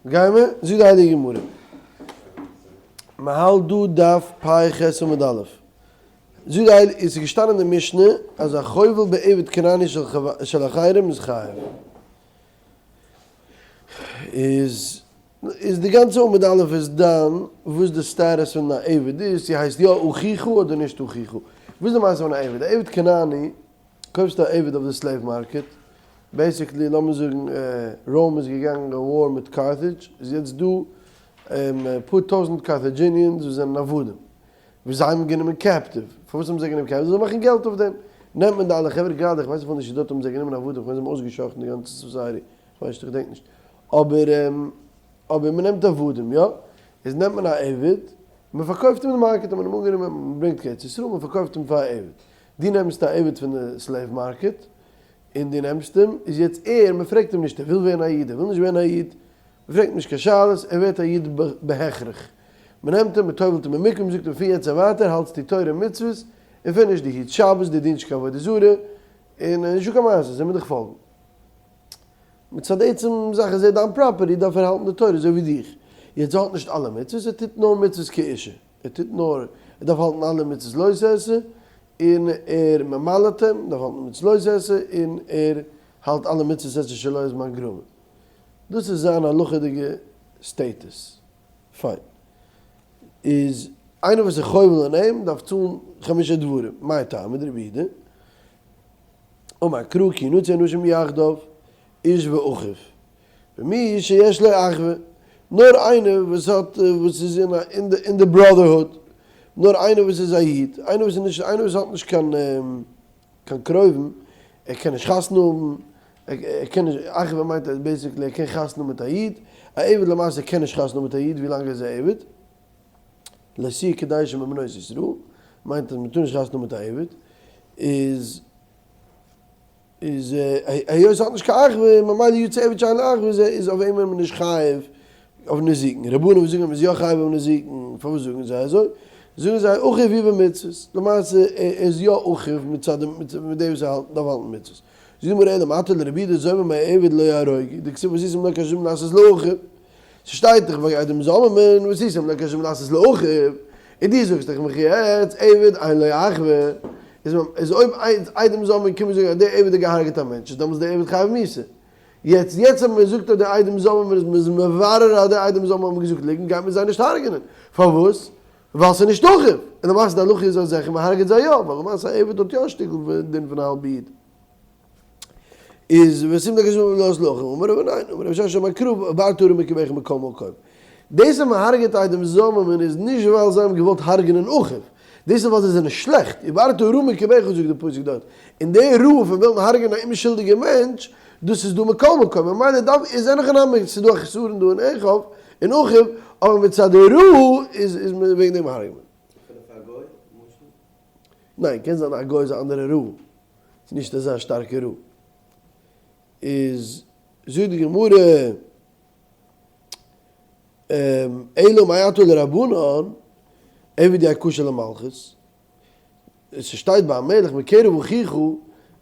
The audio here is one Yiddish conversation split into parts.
גיימער? זאגט די הייליגע גמרא. מ'האלט דא דף פ"ח עמוד א'. זאגט די הייליגע, עס איז געשטאנען אין די משנה אז א חובל בעבד כנעני של אחרים איז חייב. איז איז די גאנצע עמוד א' איז דן וואס די סטאטוס פון א עבד איז, צו הייסט יא אחיך אדער נישט אחיך. וואס איז די מעשה פון א עבד? א עבד כנעני קויפסטו א עבד אויף די slave market, basically לאמיר זאגן Rome איז געגאנגען אין war מיט Carthage, איז יעצט דא אפאר טויזענט Carthaginians וואס זענען עבדים, וואס זיי האבן גענומען captive, פארוואס האבן זיי גענומען captive? זיי זאלן מאכן געלט אויף דעם, נעמט מען די אלע חברה, גראדע איך ווייס אפילו נישט צו דארט האבן זיי גענומען עבדים, כ'מיין זיי האבן אויסגע'שחט'ן די גאנצע society, כ'ווייס נישט איך געדענק נישט, אבער אבער מען נעמט עבדים יא, איז נעמט מען א עבד, מען פארקויפט אים אין די market, האט מען אים אנגענומען, מען ברענגט קיין ארץ ישראל, מען פארקויפט אים פאר א עבד, דו נעמסט א עבד פון די slave market, און דו נעמסט אים, איז יעצט ער, מען פרעגט אים נישט ער וויל ווערן א איד, ער וויל נישט ווערן א איד, מען פרעגט נישט קיין שאלות, ער ווערט א איד בהכרח. מען נעמט אים, מען טובל'ט אים אין מקווה, מען זאגט אים פון יעצט און ווייטער האלטסטו תורה און מצוות, און finish, דו היטסט שבת, דו דינסט נישט קיין עבודה זרה, און נישטא קיין מעשה, זיי מיר דיך פאלגן. מצד עצם זאך איז ער דיין property, דארף ער האלטן די תורה אזוי ווי דיך. יעצט ער האלט נישט אלע מצוות, ער טוט נאר מצוות כאישה. ער טוט נאר, ער דארף האלטן אלע מצוות לא תעשה, און ער ממלא'ט אים, דארף האלטן מצוות לא תעשה, און ער האלט אלע מצוות עשה שלא הזמן גרמא. דאס איז זיין הלכה'דיגע status. פיין. איז איינער וואס איז חובל אין אים דארף צאלן חמשה דברים. מאי טעמא דרבי יהודה? אמר קרא כי ינצו אנשים יחדיו איש ואחיו. ומי שיש לו אחווה, נאר איינער וואס האט וואס איז אין א אין די אין די brotherhood, נאר איינער וואס איז א איד, איינער וואס איז נישט איינער וואס האט נישט קיין קיין קרובים, ער קען נישט חתונה האבן, ער קען נישט, אחווה מיינט אז basically ער קען חתונה האבן מיט א איד, א עבד למעשה קען נישט חתונה האבן מיט א איד ווי לאנג ער איז א עבד, לא תהיה קדשה מבנות ישראל, מיינט אז מען טאר נישט חתונה האבן מיט א עבד, איז. איז היות ס'האט נישט קיין אחווה ממילא יצא עבד שאין לו אחווה איז איז אויף אים איז מען נישט חייב אויף נזיקין, רבנן וואס זאגן אז מ'איז יא חייב אויף נזיקין, פארוואס זאגן זיי אזוי? זאגן זיי אחיו הוא במצוות, למעשה ער איז יא אחיו מצד דעם מיט דעם וואס ער האלט דארף האלטן מצוות. זאגט די גמרא אלא מעתה לרבי יהודה זומם העבד לא יהרוגו, דכתיב ועשיתם לו כאשר לעשות לאחיו, ס'שטייט דאך ביי עדים זוממין ועשיתם לו כאשר לעשות לאחיו, און דו זאגסט דאך מיך יעצט עבד אין לו אחווה, איז אויב עדים זוממין קומען זאגן אז דער עבד האט געהארגעט א מענטש איז דעמאלטס דער עבד חייב מיתה. יעצט יעצט אז מען זאגט אז די עדים זוממין איז מען מברר אז די עדים זוממין האבן געזאגט ליגנט גייט מען זיי נישט הרג'נען, פארוואס? ווייל ס'איז נישט אחיו, און למעשה די הלכה איז אז זיכער מען הרג'עט זיי יא, ווייל למעשה א עבד האט יא א שטיקל דין פון א האלבע איד. איז ושים לב כשמ לא עשו לכם, אמר רבי ניין, אמר רבי ששת אמר קרא ובערת הרע מקרבך מכל מקום. דאס אז מען הרג'עט עדים זוממין איז נישט ווייל זיי האבן געוואלט הרג'נען אחיו, דאס איז ווייל זיי זענען שלעכט, ובערת הרע מקרבך זאגט די פסוק דארט, און די רעה פון ווילן הרג'נען א אומשולדיגע מענטש, דאס איז דא מכל מקום, ממילא דארף איז אין הכי נמי, ס'איז דא א חסרון דא אין אחיו, אין אחיו, אבער מצד די רעה איז איז מען וועגן דעם הרג'ט מען. אפילו פאר א גוי למשל? ניין, קען זיין א גוי איז א אנדערע רעה. ס'איז נישט אזא שטארקע רעה. איז זאגט די גמרא, אלא מעתה לרבנן, עבד יהא כשר למלכות, ס'שטייט ביי א מלך מקרב אחיך,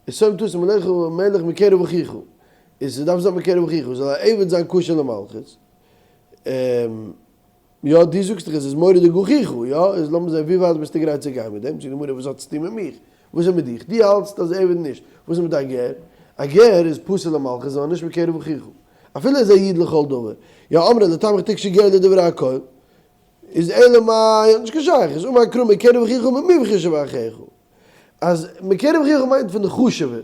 איז שום תשים עליך מלך מקרב אחיך, איז ס'דארף זיין מקרב אחיך, זאל א עבד זיין כשר למלכות. יא, דו זאגסט דאך עס איז מורא'דיג אחיך, יא? איז לאמיר זען ווי ווייט ביסטו גרייט צו גיין מיט דעם? זאגט די גמרא, וואס האט עס צו טון מיט מיך? וואס איז מיט דיך? דו האלטסט אז עבד נישט, וואס איז מיט א גר? א גר איז פסול למלכות ווייל נישט מקרב אחיך, אפילו איז א איד לכל דבר. יא אמרי לטעמיך תקשה גר לדברי הכל, איז אלא מאי האט נישט קיין שייכות, אמר קרא מקרב אחיך ממובחר שבאחיך. אז מקרב אחיך מיינט פון די חשוב'ע,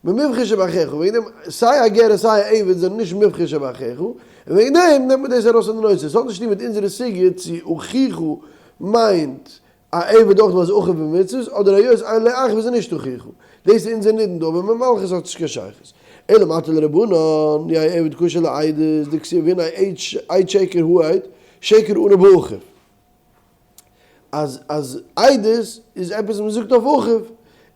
ממובחר שבאחיך, וועגן דעם סיי א גר און סיי א עבד זענען נישט מובחר שבאחיך, און וועגן דעם נעמט מען דאס ארויס פון די נושא, עס האט נישט צוטון מיט אונזערע סוגיא צו אחיך מיינט א עבד אויך ווייל עס איז אחיו במצוות, אדער היות אין לו אחווה איז ער נישט אחיך, דאס איז אונזער נידון דא, אבער מיט מלכות האט עס נישט קיין שייכות. אלא מעתה לרבנן, יהא עבד כשר לעדות, דכתיב והנה עד שקר הוא עד, שקר ענה באחיו. אז אז עדות איז עפעס וואס מ'זאגט אויף אחיו,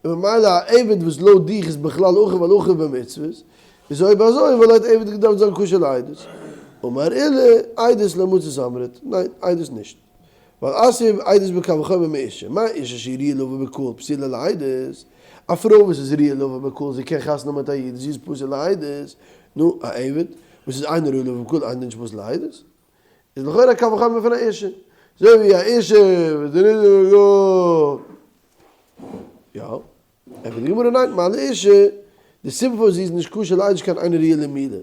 און ממילא א עבד וואס לויט דיך איז בכלל אחיו ווייל אחיו במצוות, איז אויב אזוי וואלט עבד געדארפט זיין כשר לעדות. אמר עולא, עדות לא מצית אמרת, ניין, עדות נישט. ווייל אתיא עדות בקל וחומר מאישה, מה אישה שהיא ראויה לבוא בקהל פסולה לעדות, א פרוי וואס איז ראויה לבוא בקהל זי קען חתונה האבן מיט א איד זי איז פסול לעדות, נו, א עבד? וואס איז אינו ראוי לבוא בקהל אינו נישט פסול לעדות, איז לכאורה א קל וחומר פון א אישה, אזוי ווי א אישה וואס איז נישט יא, ענטפערט די גמרא ניין, מה לאישה, די סיבה פארוואס זי איז נישט כשר לעדות שכן אינה ראויה למילה,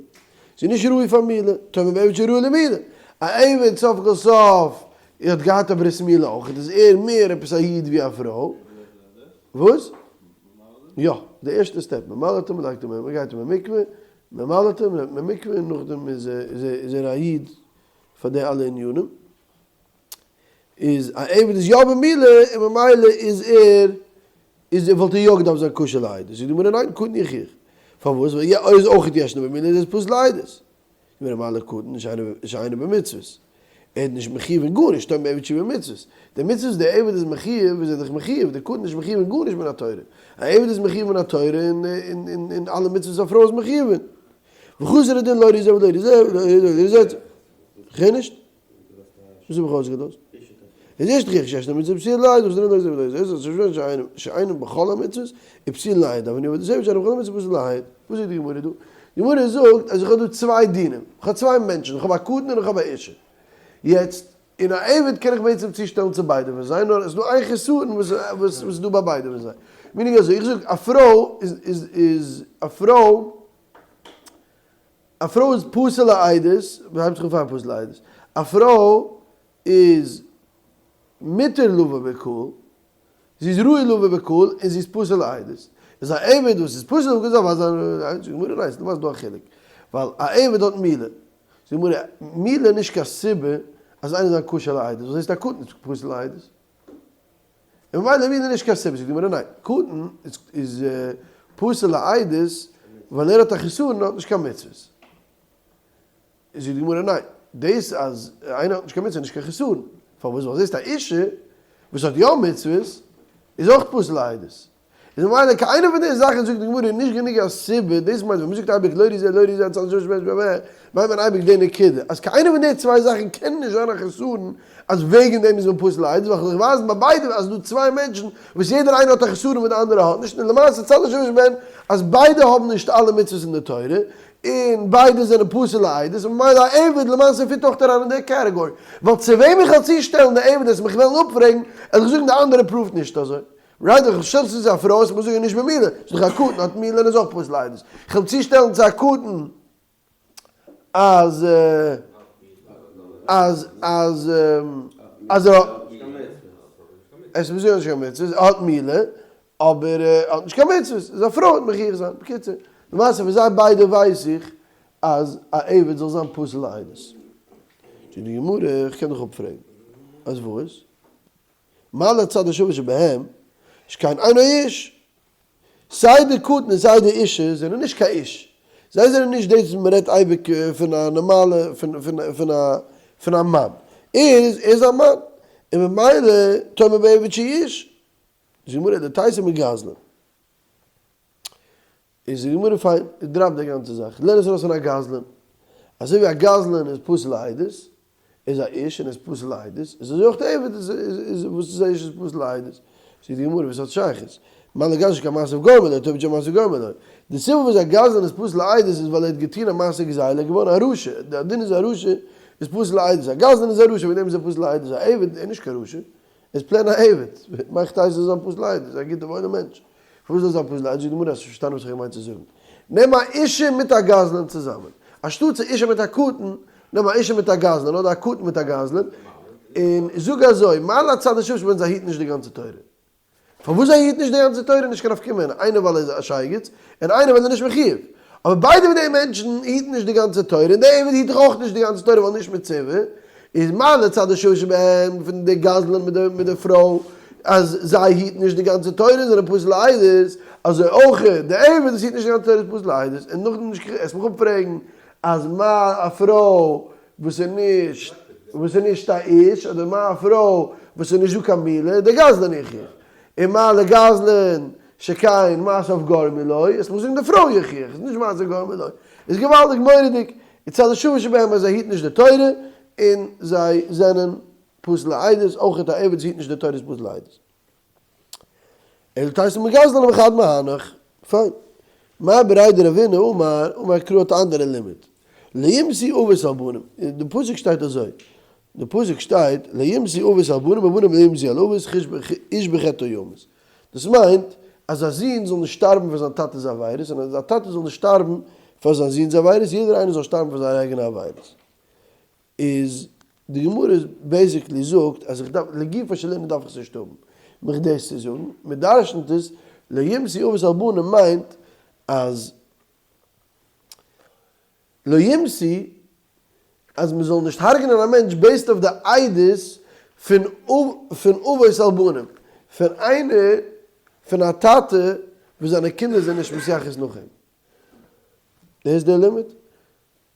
זי איז נישט ראוי פאר מילה, תאמר בעבד שראוי למילה, א עבד סוף כל סוף ער האט געהאט א ברית מילה אויך, איז ער מער עפעס א איד ווי א פרוי, וואס? יא, די ערשטע step, מען מל'עט אים, מען לייגט אים, מען גייט אים אין מקווה, מען מל'עט אים, מען נעמט אים אין מקווה און נאכדעם איז איז ער א איד פאר די אלע ענינים. איז א עבד איז יא במילה און ממילא איז ער איז וואלט ער יא געדארפט זיין כשר לעדות. זאגט די גמרא ניין, קטן יוכיח. פארוואס? ווייל ער איז אויך ישנו במילה איז ער פסול לעדות. גמרא מה לקטן שאינו במצוות. ער איז נישט מחיוב אין גארנישט, תאמר בעבד שהוא במצוות. די מצוות וואס דער עבד איז מחיוב איז ער דאך מחיוב, דער קטן איז נישט מחיוב אין גארנישט מן התורה. א עבד איז מחיוב מן התורה און אין אלע מצוות וואס א פרוי איז מחיוב אין. וחזר הדין לא ראי זה ולא ראי זה ולא ראי זה. כ'הער נישט. וואס האב איך אויסגעלאזט? איז ערשט תוכיח שיש להם מצוה פסולה לעד, וחזר הדין לא ראי זה ולא ראי זה, זאת אומרת שאינם בכל המצוות, ופסול לעד, אבל אני עבד שאינם בכל המצוות פסול לעד. וואס זאגט די גמרא דא? די גמרא זאגט אז איך האב דא צוויי דינים, איך האב צוויי מענטשן, איך האב א קטן און איך האב א אישה. יעצט, און א עבד קען איך בעצם צושטעלן צו ביידע פון זיי, נאר עס איז דא איין חסרון וואס וואס איז דא ביי ביידע פון זיי. meaning אזוי, איך זאג א פרוי איז איז איז א פרוי, א פרוי איז פסול לעדות, וואס הייבט זיך אן פאר פסול לעדות? א פרוי איז מותר לבוא בקהל, זי איז ראוי לבוא בקהל און זי איז פסול לעדות. איז א עבד וואס איז פסול לבוא בקהל זאל זיין, זאגט די גמרא ניין, ס'איז דא א חילוק, ווייל א עבד האט מילה, זאגט די גמרא, מילה איז נישט קיין סיבה אז איינער זאל זיין כשר לעדות, וואס הייסט א קטן איז פסול לעדות? און ממילא מילה איז נישט קיין סיבה, זאגט די גמרא ניין, קטן איז פסול לעדות ווייל ער האט א חסרון און האט נישט קיין מצוות. זאגט די גמרא ניין, דאס אז איינער האט נישט קיין מצוה איז נישט קיין חסרון, פארוואס? ווייל זעסט א אישה וואס האט יא מצוות איז אויך פסול לעדות, איז ממילא קיין איינע פון די זאכן זאגט די גמרא איז נישט גענוג א סיבה, דאס מיינט ווען מ'זאגט אייביג לא ראי זה לא ראי זה הצד השווה שבהן שבהן מיינט מען אייביג די נקודה אז קיין איינע פון די צוויי זאכן קען נישט זיין א חסרון אז וועגן דעם איז מען פסול לעדות, ווייל כ'וועל דיך ווייזן ביי ביידע אז ס'דא צוויי מענטשן וואס יעדער איינער האט א חסרון וואס די אנדערע האט נישט און למעשה צד השווה שבהן אז ביידע האבן נישט אלע מצוות אין די תורה און ביידע זענען פסול לעדות, און ממילא א עבד למעשה fit אויך אריין אין די category, ווייל צו וועם איך וועל צושטעלן די עבד וועסט מיך וועלן אפפרעגן, וועל איך זאגן די אנדערע prove ט נישט אזוי. right איך שטעל צו צו א פרוי וועסט מיר זאגן נישט במילה, ס'איז דאך א קטן האט מילה און איז אויך פסול לעדות, איך וועל צושטעלן צו א קטן אז אז אז אז ער האט עס איז נישט קיין מצוות, ער האט מילה, אבער ער האט נישט קיין מצוות, איז א פרוי וועט מוכיח זיין, בקיצור, למעשה פון זיי ביידע ווייס איך אז א עבד זאל זיין פסול לעדות. זאגט די גמרא, איך קען דיך אפפרעגן, אז וואס? מה לצד השווה שבהם, שכן אינו איש, סיי די קטן און סיי די אישה זענען נישט קיין איש, זיי זענען נישט דאס וואס מען רעדט אייביג פון א נארמאלע פון א פון א מאן, ער איז ער איז א מאן, און ממילא תאמר בעבד שהוא איש, זאגט די גמרא דתיתי מגזלן. איז די גמרא פיין, איז drop די גאנצע זאך, לערן עס ארויס פון א גזלן, אזוי ווי א גזלן איז פסול לעדות, איז א איש און איז פסול לעדות, איז אזוי אויך די עבד איז וואס איז א איש איז פסול לעדות, זאגט די גמרא וואס האט שייכות, מה לגזלן שכן מעשיו גרמו לו, תאמר שמעשיו גרמו לו, די סיבה וואס א גזלן איז פסול לעדות איז ווייל ער האט געטון א מעשה גזילה, ער איז געווארן א רשע, די דין איז א רשע איז פסול לעדות, א גזלן איז א רשע וועגן דעם איז ער פסול לעדות, א עבד איז נישט קיין רשע, איז plain א עבד, מאכט אייז זאל זיין פסול לעדות, איז א גוטע וואוילע מענטש, פארוואס זאל זיין פסול לעדות, זאגט די גמרא האסט נישט פארשטאנען וואס איך האב געמיינט צו זאגן, נעם א אישה מיט א גזלן צוזאמען, אנשטאטס א אישה מיט א קטן, נעם א אישה מיט א גזלן אדער א קטן מיט א גזלן, און זאג אזוי, מה לצד השווה שבהן זיי היטן נישט די גאנצע תורה, פארוואס זיי היטן נישט די גאנצע תורה נישט קיין נפקא מינה, איינער ווייל ער איז א שייגעץ, און איינער ווייל ער איז נישט מחיוב. אבער ביידע פון די מענטשן היטן נישט די גאנצע תורה, און די עבד היט דאך אויך נישט די גאנצע תורה ווייל נישט מצווה, איז מה לצד השווה שבהם פון די גזלן מיט די פרוי אז זיי היטן נישט די גאנצע תורה און זענען פסול לעדות, אזוי אויך די עבד וואס היט נישט די גאנצע תורה איז פסול לעדות, און נאכדעם נישט עס מיך אפפרעגן אז מה א פרוי וואס איז נישט וואס איז נישט א איש, אדער מה א פרוי וואס איז נישט דא קיין מילה, די גזלן יוכיח. און מה לגזלן שכן מעשיו גרמו לו, עס מוז זאגן די פרוי יוכיח, עס איז נישט מעשיו גרמו לו. איז געוואלדיג מורא'דיג, און צד השוה שבהם אז זיי היטן נישט די תורה, און זיי זענען פסול לעדות, אויך א עבד וואס היט נישט די תורה איז פסול לעדות. אלא תיתי מגזלן וחד מהנך, פיין. מר בריה דרבינא אמר, אמר קרא האט א אנדערע לימוד. לא יומתו אבות על בנים, די פסוק שטייט אזוי, די פסוק שטייט לא יומתו אבות על בנים ובנים לא יומתו על אבות איש בחטאו יומת, דאס מיינט אז א זון זאל נישט שטארבן פאר זיין טאטע'ס עבירות און אז א טאטע זאל נישט שטארבן פאר זיין זון'ס עבירות, יעדער איינער זאל שטארבן פאר זייערע אייגענע עבירות. איז די גמרא basically זאגט אז איך דארף לגופו של ענין דארף איך עס נישט האבן מיך דאס צו זאגן, מען דרשנ'ט עס לא יומתו אבות על בנים מיינט אז לא יומתו אז מען זאל נישט הרג'נען א מענטש based אויף די עדות פון פון אבות על בנים, פון איינער פון א טאטע וואס זיינע קינדער זענען נישט מתייחס נאך אים. דאס איז דער לימוד.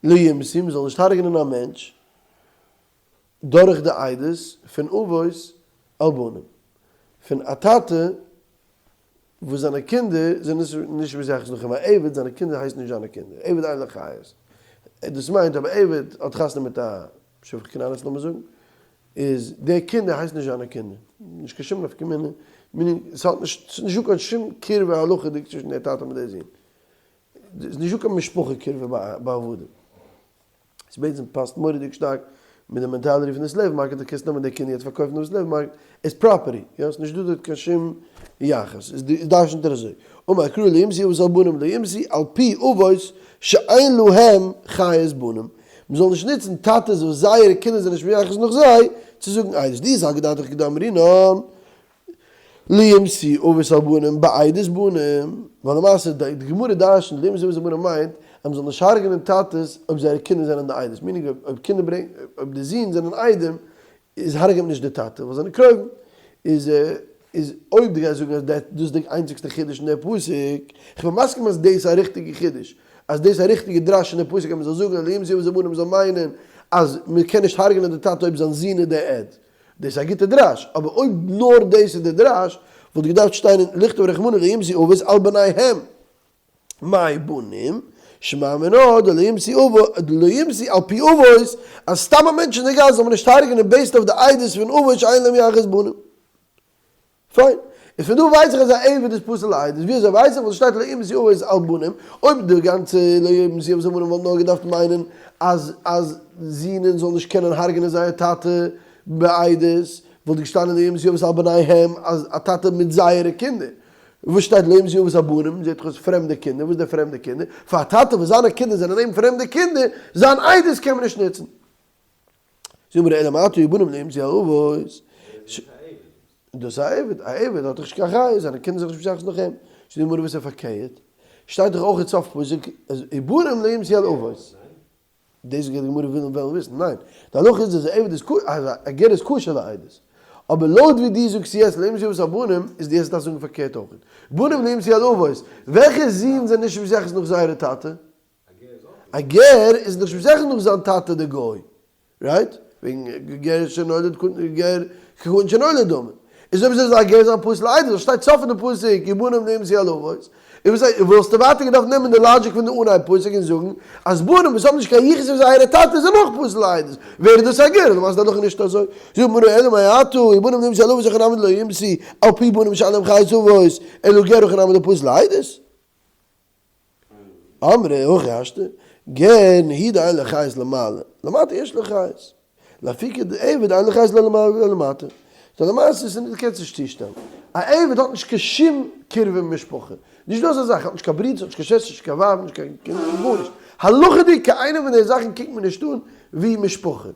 לא יומתו, מען זאל נישט הרג'נען א מענטש דורך די עדות פון אבות על בנים, פון א טאטע וואס זיינע קינדער זענען נישט מתייחס נאך אים, א עבד זיינע קינדער הייסן נישט זיינע קינדער, עבד אין לו חיות, דאס מיינט אויב א עבד האט חתונה מיט א שפחה כנענית לאמיר זאגן, איז די קינדער הייסן נישט זיינע קינדער, נישט קיין שום נפקא מינה, meaning ס'האט נישט, ס'איז נישטא קיין שום קירבה הלכה'דיג צווישן דער טאטע מיט דער זון. ס'איז נישטא קיין משפחה קירבה ביי עבדים. עס בעצם פאסט מורא'דיג שטארק מיט די mentality פון די slave market, דו קענסט נעמען די קינדער יעצט פארקויפן אויף slave market, איז property, יא, ס'איז נישטא דארט קיין שום יחס, איז דרש'נט ער אזוי, אמר קרא לא יומתו אבות על בנים לא יומתו על פי אבות שאין להם חיות בנים, מ'זאל נישט נוצן טאטעס וואס זייערע קינדער זענען נישט מייחס נאך זיי, צו זאגן עדות, דאי סלקא דעתך כדאמרינן. לא יומתו אבות על בנים בעדות בנים, ווייל למעשה די גמרא דרשנ'ט לא יומתו אבות על בנים מיינט אז מ'זאל נישט הרג'נען טאטעס אויב זייערע קינדער זענען די עדות, meaning אויב קינדער ברענגען אויב די זין זענען עדים איז הרג'עט מען נישט די טאטע ווייל זיי זענען קרובים, איז איז אויב דו גייסט זאגן אז דאס איז די איינציגסטע חידוש אין דער פסוק, איך בין מסכים אז דאס איז א ריכטיגע חידוש, אז דאס איז א ריכטיגע דרש אין דער פסוק אז מ'זאל זאגן אז לא יומתו אבות על בנים מ'זאל מיינען אז מ'קען נישט הרג'נען די טאטע אויב זיין זון איז דער עד. דאס איז א גוטע דרש, אבער אויב נאר דאס איז די דרש, וואלט געדארפט שטיין אין לכתוב רחמנא לא יומתו אבות על בניהם. מאי בנים, שמע מינה דלא יומתו אבות, דלא יומתו על פי אבות, אז סתם א מענטש אין די גאס זאל מען נישט הרג'נען based אויף די עדות פון אבות שאין להם יחוס בנים. פיין. און פון דא ווייס איך אז א עבד איז פסול לעדות. ווי אזוי ווייס איך? ווייל ס'שטייט לא יומתו אבות על בנים. אויב די גאנצע לא יומתו אבות על בנים וואלט נאר געדארפט מיינען אז אז זינען זאלן נישט קענען הרג'נען זייער טאטע בעדות, וואלט געשטאנען לא יומתו אבות על בניהם אז א טאטע מיט זייערע קינדער. וואס שטייט לא יומתו אבות על בנים? זעט דאך אויס פרעמדע קינדער. וואס איז די פרעמדע קינדער? פאר א טאטע וואס זיינע קינדער זענען אים פרעמדע קינדער, זיין עדות קען מען נישט נוצן. זאג מיר אלא מעתה ובנים לא יומתו על אבות. דאס איז א עבד, א עבד האט דאך נישט קיין חיות, זיינע קינדער זענען נישט מתייחס נאך אים. זאגט די גמרא וואס איז פארקערט? שטייט דאך אויך אין סוף פסוק אז ובנים לא יומתו על אבות. דאס גייט די גמרא ווילן וועלן וויסן, ניין, די הלכה איז אז א עבד איז אז א גר איז כשר לעדות. אבער לויט ווי דו זאגסט יעצט לא יומתו אבות על בנים, איז די ערשטע דארפסט זאגן פארקערט אויך. בנים לא יומתו על אבות, וועלכע זין זענען נישט מתייחס נאך זייערע טאטע? א גר איז נישט מתייחס נאך זיין טאטע די גוי, right? וועגן גר שנולד גר כקטן שנולד דמי. איז אויב אזוי זאל א גר זיין פסול לעדות, שטייט סוף פון די פסוק ובנים לא יומתו על אבות, און וואס וואלסטו ווייטער געדארפט נעמען די logic פון די אנהייב פסוק און זאגן אז בנים וואס האבן נישט קיין יחוס צו זייערע טאטע זענען אויך פסול לעדות, ווער איז דאס א גר? למעשה איז די הלכה נישט אזוי. זאגט מרא אלא מעתה ובנים לא יומתו על אבות הכי נמי דלא יומתו על פי בנים שאין להם חיות אבות, אלא גר הכי נמי דפסול לעדות. אמרי הכי השתא, גר נהי דאין לו חיות למעלה, למטה יש לו חיות. לאפוקי דעבד אין לו חיות לא למעלה ולא למטה. so למעשה איז נישט, דו קענסט נישט צושטעלן. א עבד האט נישט קיין שום קירבה מיט משפחה. נישט דא אזא זאך, ער האט נישט קיין ברודער, האט נישט קיין שוועסטער, נישט קיין ווייב, נישט קיין קינדער, גארנישט. הלכה'דיג קיין איינע פון די זאכן קוקט מען נישט אן ווי משפחה.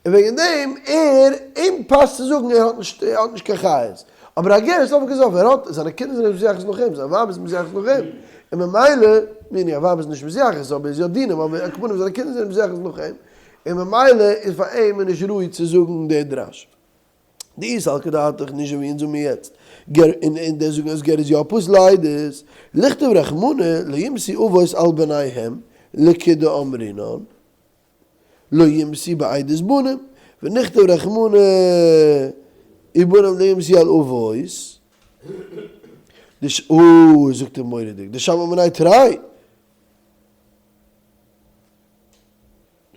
און וועגן דעם ער, אים פאסט צו זאגן ער האט נישט, ער האט נישט קיין חיות. אבער א גר איז סוף כל סוף, ער האט, זיינע קינדער זענען מתייחס נאך אים, זיין ווייב איז מתייחס נאך אים, און ממילא, meaning א ווייב איז נישט מתייחס, אבער זי האט דינים, אבער על כל פנים זיינע קינדער זענען מתייחס נאך אים, און ממילא איז פאר אים נישט ראוי צו זאגן די דרש. דאי סלקא דעתך נישט ווי אונז זאגן יעצט, גר, און און די זאגן אז גר איז יא פסול לעדות, לכתוב רחמנא לא יומתו אבות על בניהם לכדאמרינן. לא יומתו בעדות בנים, ונכתוב רחמנא ובנים לא יומתו על אבות, דש אוי זאגט ער מורא'דיג, דשמע מינה תרי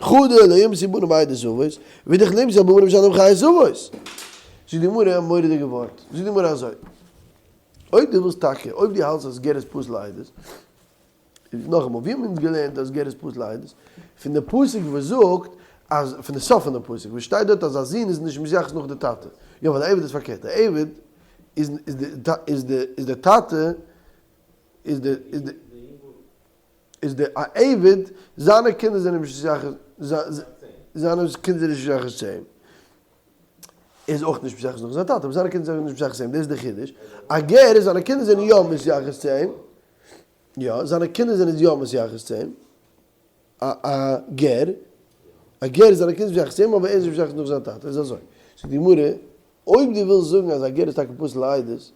חדא לא יומתו בנים בעדות אבות, ואידך לא יומתו על בנים שאין להם חיות אבות. זאגט די גמרא א מורא'דיגע ווארט, זאגט די גמרא אזוי, אויב דו ווילסט טאקע, אויב דו האלטסט אז גר איז פסול לעדות. נאכאמאל, ווי האבן אונז געלערנט אז גר איז פסול לעדות? פון די פסוק וואס זאגט אז, פון די סוף פון די פסוק וואס שטייט דארט אז א זון איז נישט מתייחס נאך די טאטע. יא, ווייל די עבד איז פארקערט, די עבד איז איז די איז די טאטע איז די איז די איז די א עבד, זיינע קינדער זענען נישט מתייחס, זיינע קינדער זענען נישט מתייחס צו אים. ער איז אויך נישט מתייחס נאך זיין טאטע, אבער זיינע קינדער זענען נישט מתייחס צו אים, דאס איז די חידוש. א גר, זיינע קינדער זענען יא מתייחס צו אים. יא, זיינע קינדער זענען יא מתייחס צו אים. א א גר, א גר זיינע קינדער זענען מתייחס צו אים, אבער ער איז נישט מתייחס נאך זיין טאטע, איז אזוי. זאגט די גמרא, אויב דו ווילסט זאגן אז א גר איז טאקע פסול לעדות,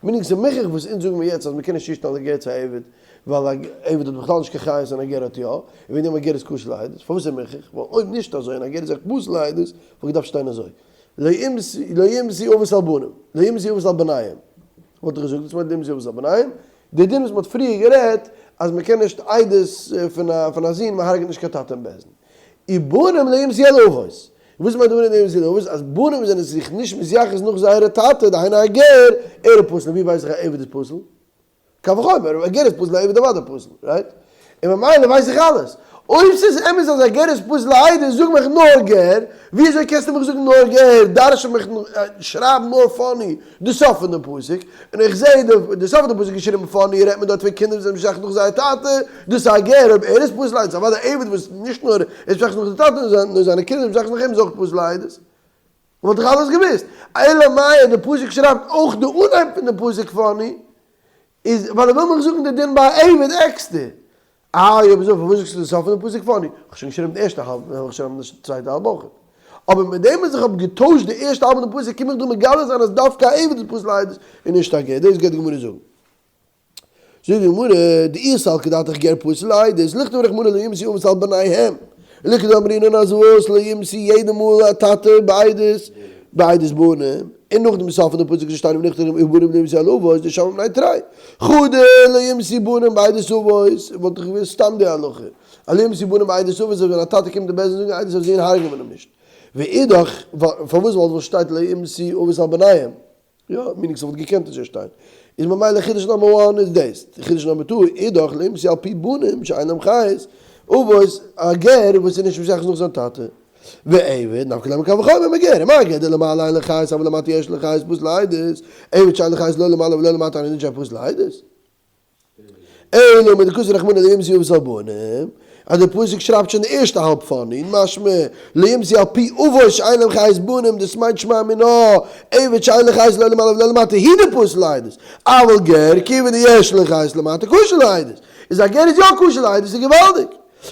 meaning ס'איז מוכרח וואס אונז זאגן מיר יעצט אז מ'קען נישט צושטעלן א גר צו א עבד, ווייל א עבד האט בכלל נישט קיין חיות און א גר האט יא, און וועגן דעם א גר איז כשר לעדות. פארוואס איז מוכרח? ווייל אויב נישט אזוי און א גר איז אויך פסול לעדות, וואלט געדארפט שטיין אזוי, לא יומתו אבות על בנים, לא יומתו אבות על בניהם. וואלט איך געזאגט, וואס מיינט לא יומתו אבות על בניהם? די דין וואס מ'האט פריער גערעדט אז מ'קען נישט עדות פון א זון, מ'הרג'עט נישט קיין טאטע אין בית דין. ובנים לא יומתו על אבות. וואס מיינט ובנים לא יומתו על אבות? אז בנים זענען זיך נישט מתייחס נאך זייערע טאטע, דהיינו א גר, ער איז פסול, ווי ווייס איך א עבד איז פסול? קל וחומר, א גר איז פסול א עבד אוודאי פסול, right? און ממילא ווייס איך אלעס. אויב ס'איז אמת אז א גר איז פסול לעדות, זאג מיך נאר גר, וויאזוי קענסטו מיך זאגן נאר גר, דרש'ן מיך, שרייב נאר funny די סוף פון די פסוק, און איך זעה די סוף פון די פסוק געשריבן funny, רעדט מען דארט פון קינדער וואס זענען משייך נאך זייער טאטע, דאס איז א גר, אויב ער איז פסול לעדות, אוודאי א עבד וואס נישט נאר ער איז משייך נאך די טאטע, נאר זיינע קינדער זענען משייך נאך אים איז אויך פסול לעדות. וואלט איך אלעס געוואוסט. אלא מאי די פסוק שרייבט אויך די אנהייב פון די פסוק funny, איז ווייל ער וויל מיך זאגן די דין ביי א עבד עקסטער. אה אויב אזוי פארוואס זאגסטו די סוף פון די פסוק funny? כ'האב שוין געשריבן די ערשטע האלב וועל איך שרייבן די צווייטע האלב אויך. אבער מיט דעם וואס איך האב געטוישט די ערשטע האלב פון די פסוק קום איך דא מגלה זיין אז דווקא א עבד איז פסול לעדות און נישט א גר. דאס גייט די גמרא זאגן. זאגט די גמרא, דאי סלקא דעתך גר פסול לעדות, לכתוב רחמנא לא יומתו אבות על בניהם, לכדאמרינן אז וואס לא יומתו יעדע מאל א טאטע בעדות בעדות בנים, און נאכדעם סוף פון די פסוק איז געשטאנען ונכתב ובנים לא יומתו על אבות דשמעה מינה תרי חדא לא יומתו בנים בעדות אבות, וואלט איך געוואוסט סתם די הלכה אז לא יומתו בנים בעדות אבות אז ווען א טאטע קומט אין בית דין זאגן עדות אויף זון הרג'עט מען אים נישט, ואידך פארוואס ווייל וואס שטייט לא יומתו אבות על בניהם? יא, meaning ס'וואלט געקענט אזוי שטיין. איז ממילא חידוש number one איז דאס. חידוש number two, אידך לא יומתו על פי בנים שאין להם חיות, אבות, א גר וואס איז נישט משייך נאך זיין טאטע. ועבד, נפקא ליה מקל וחומר מגר, ומה גר דלמעלה אין לו חיות אבל למטה יש לו חיות פסול לעדות, עבד שאין לו חיות לא למעלה ולא למטה אינו דין פסול לעדות. אלא מדכתב רחמנא לא יומתו אבות על בנים, אז דער פסוק שרייבט שוין די ערשטע האלב funny, משמע לא יומתו על פי אבות שאין להם חיות בנים, דאס מיינט שמע מינה, עבד שאין לו חיות לא למעלה ולא למטה הוא דפסול לעדות, אבל גר כיוון דיש לו חיות למטה כשר לעדות, איז א גר איז יא כשר לעדות איז געוואלדיג.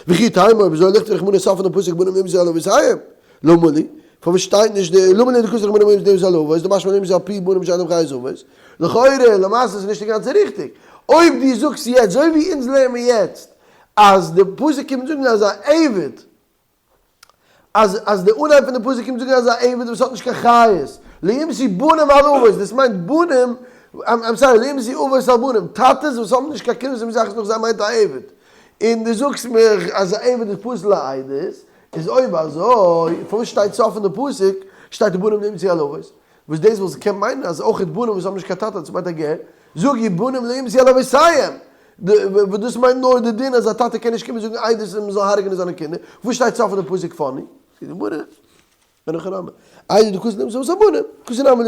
וכי תימא אויב אזוי לכתוב רחמנא סוף פון די פסוק בנים לא יומתו על אבותיהם, למה לי? פארוואס שטייט נישט די למה לי דכתב רחמנא בנים לא יומתו על אבות, דמשמע לא יומתו על פי בנים שאין להם חיות אבות? לכאורה למעשה איז נישט אינגאנצן ריכטיג. אויב דו זאגסט יעצט אזוי ווי אונז לערנען מיר יעצט אז די פסוק קומט זאגן אז א עבד אז אז די אנהייב פון די פסוק קומט זאגן אז א עבד וואס האט נישט קיין חיות לא יומתו בנים על אבות דאס מיינט בנים I'm sorry לא יומתו אבות על בנים טאטעס וואס האבן נישט קיין קינדער וואס זענען מתייחס נאך זיי מיינט א עבד און דו זאגסט מיר אז א עבד איז פסול לעדות איז אויב אזוי פארוואס שטייט סוף פון די פסוק שטייט בנים לא יומתו על אבות וואס דאס וואלט געקענט מיינען אז אויך בנים וואס האבן נישט קיין טאטע דאס מיינט א גר, זאג איך בנים לא יומתו על אבותיהם, וואס דאס מיינט נאר די דין אז א טאטע קען נישט קומען זאגן עדות און מען זאל הרג'נען זיינע קינדער, וואס שטייט סוף פון די פסוק funny? זאגט די גמרא, אין הכי נמי, איידי דכתב לא יומתו אבות על בנים, כתב נמי